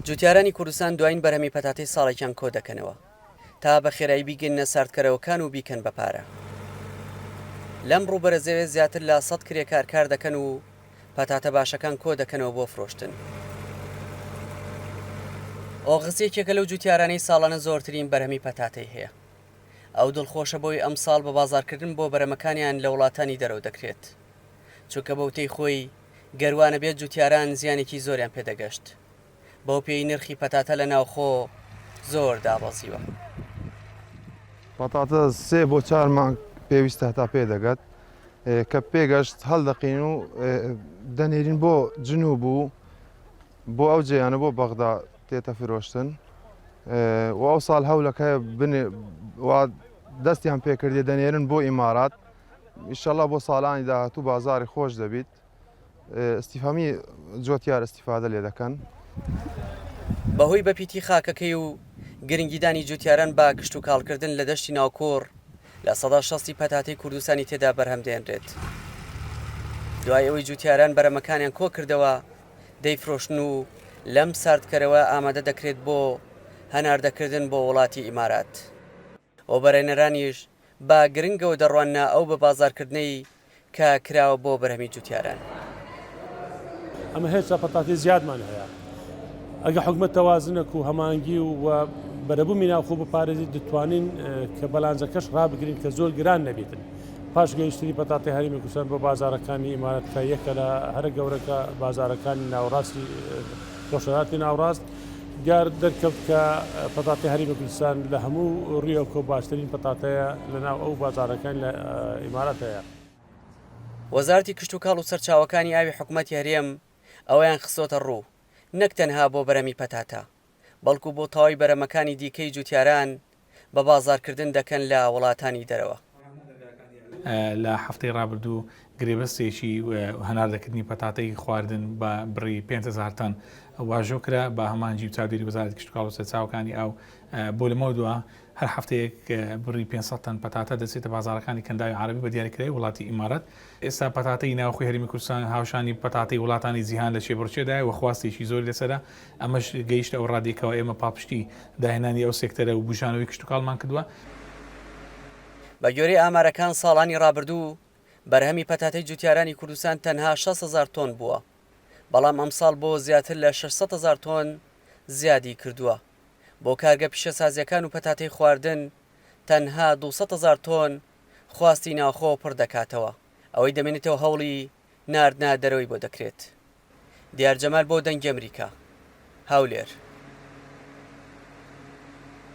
جوتیارانی کوردستان دواین بەرهەمی پەتاتەی ساڵێکیان کۆدەکەنەوە تا بە خێرایی بیگەننە ساردکەرەوەکان و بیکەن بە پارە. لەم ڕووبەرە زەوێ زیاتر لە سەد کرێکار کار دەکەن و پەتاتە باشەکان کۆدەکەنەوە بۆ فرۆشتن. ئۆغز یەکێکە لەو جوتیارانەی ساڵانە زۆرترین بەرهەمی پەتاتەی هەیە. ئەو دڵخۆشە بەوەی ئەمساڵ بە بازاڕکردن بۆ بەرەمەکانیان لە وڵاتانی دەرەوە دەکرێت. چونکە بەوتەی خۆی گەر وانەبێت جوتیاران زیانێکی زۆریان پێدەگەشت بەو پێی نرخی پەتاتە لە ناوخۆ زۆر دابەزیوە. پەتاتە سێ بۆ چار مانگ پێویستە هەتا پێدەگات، کە پێگەشت هەڵدەقین و دەنێرین بۆ جنوب و بۆ ئەو جێیانە بۆ بەغدا تێتە فرۆشتن و ئەو ساڵ هەولەکە بنێ دەستیان پێکردێ دەنێرن بۆ ئیمارات ئیشەڵا بۆ ساڵانی داهاتوو بازاڕی خۆش دەبیت ئیستیفامی جۆتیار ئیستیفادە لێ دەکەن. بەهۆی بەپیتی خاکەکەی و گرنگیدانی جوتیاران بە کشتوکاڵکردن لە دەشتی ناوکۆڕ 60% ی پەتاتەی کوردستانی تێدا بەرهەم دێنرێت. دوای ئەوەی جوتیاران بەرەمەکانیان کۆکردەوە دەیفرۆشن و لەم ساردکەرەوە ئامادە دەکرێت بۆ هەناردەکردن بۆ وڵاتی ئیمارات. وەبەرهێنەرانیش بە گرنگەوە دەڕواننە ئەو بەبازاڕکردنەی کە کراوە بۆ بەرهەمی جوتیاران. ئەمە هێشتا پەتاتەی زیادمان هەیە. ئەگە حکومەت تەوازنەک و هەمانگی و بەرەبوومی ناوخۆ بپارێزیت دەتوانین کە بەلانجەکەش ڕابگرین کە زۆر گران نەبێتن. پاش گەیشتنی پەتاتەی هەرێمی کوردستان بۆ بازاڕەکانی ئیمارات کە یەکە لە هەرە گەورەکە بازاڕەکانی ناوەڕاستی ڕۆژهەڵاتی ناوەڕاست، دیار دەرکەوت کە پەتاتەی هەرێمی کوردستان لە هەموو ڕوویەکەوە باشترین پەتاتەیە لە ناو ئەو بازاڕەکانی لە ئیمارات هەیە. وەزارەتی کشتوکاڵ و سەرچاوەکانی ئاوی حکومەتی هەرێم ئەوەیان خستۆتە ڕوو، نەک تەنها بۆ بەرهەمی پەتاتە، بەڵکو بۆ تەواوی بەرهەمەکانی دیکەی جوتیاران بە بازاڕکردن دەکەن لە وڵاتانی دەرەوە. لە هەفتەی ڕابردوو گرێبەستێکی هەناردەکردنی پەتاتەی خواردن بە بڕی 5000 تەن واژۆ کرا بە هەمانجی و چاودێری وەزارەتی کشتوکاڵ و سەرچاوەکانی ئاو بۆ لەمەودوا هەر هەفتەیەک بڕی 500 تەن پەتاتە دەچێتە بازاڕەکانی کەنداوی عەرەبی بە دیاریکراوی وڵاتی ئیمارات. ئێستا پەتاتەی ناوخۆی هەرێمی کوردستان هاوشانی پەتاتەی وڵاتانی جیهان لە کێبڕکێدایە و خواستێکی زۆری لەسەرە، ئەمەش گەیشتە ئەو ڕادەی کەوا ئێمە پاڵپشتی داهێنانی ئەو سێکتەرە و بوژانەوەی کشتوکاڵمان کردووە. بە گوێرەی ئامارەکان ساڵانی ڕابردوو بەرهەمی پەتاتەی جوتیارانی کوردستان تەنها 60 هەزار تۆن بووە، بەڵام ئەمساڵ بۆ زیاتر لە 600 هەزار تۆن زیادی کردووە. بۆ کارگە پیشەسازییەکان و پەتاتەی خواردن تەنها 200 هەزار تۆن خواستی ناوخۆ پڕ دەکاتەوە، ئەوەی دەمێنێتەوە هەوڵی ناردنە دەرەوەی بۆ دەکرێت. دیار جەمال بۆ دەنگی ئەمریکا، هەولێر.